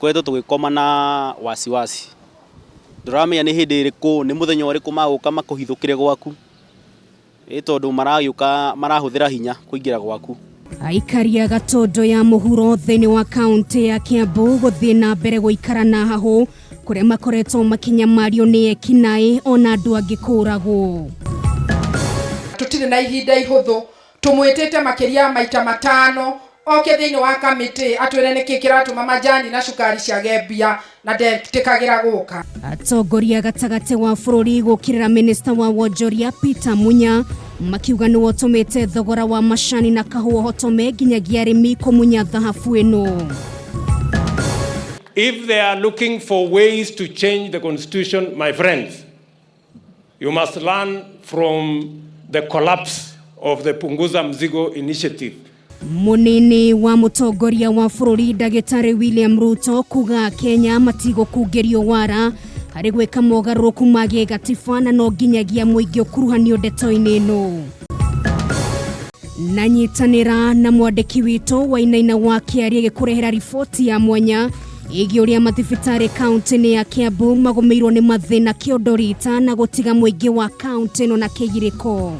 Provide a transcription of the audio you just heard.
Tũkoretwo tũgĩkoma na wasiwasi. Ndũramenya nĩ hĩndĩ ĩrĩkũ, nĩ mũthenya ũrĩkũ magũka makũhithũkĩre gwaku. Ĩ tondũ maragĩũka marahũthĩra hinya kũingĩra gwaku. Aikari a Gatondo ya mũhuro thĩinĩ wa kaũntĩ ya Kiambu gũthiĩ na mbere gũikara na hahũ kũrĩa makoretwo makĩnyamario nĩ ekinaĩ ona andũ angĩ kũragwo. Tũtirĩ na ihinda ihũthũ. Tũmwĩtĩte makĩria ya maita matano oke thĩinĩ wa kamĩtĩ atwĩre nĩkĩ kĩratũma majani na cukari ciage mbia na ndetĩkagĩra gũka. Atongoria gatagatĩ wa bũrũri gũkĩrĩra minista wa wonjoria Peter Munya makiuga nĩwe ũtũmĩte thogora wa macani na kahũa ũhotome nginyagia arĩmi kũmunya thahabu ĩno. If they are looking for ways to change the constitution, my friends, you must learn from the collapse of the Punguza Mzigo initiative. Munini wa mũtongoria wa bũrũri ndagĩtarĩ William Ruto kuga Kenya matigũkungĩrio wara harĩ gwĩka mogarũrũku ma gĩgatiba na no nginyagia mũingĩ ũkuruhanio ndeto-inĩ ĩno. Na nyitanĩra na mwandĩki witũ Wainaina wa Kĩaria gĩkũrehera riboti ya mwanya ĩgiĩ ũrĩa mathibitarĩ kaunti-inĩ ya Kiambu magũmĩirwo nĩ mathĩna kĩondo rita na gũtiga mũingĩ wa kaunti ĩno na kĩgirĩko.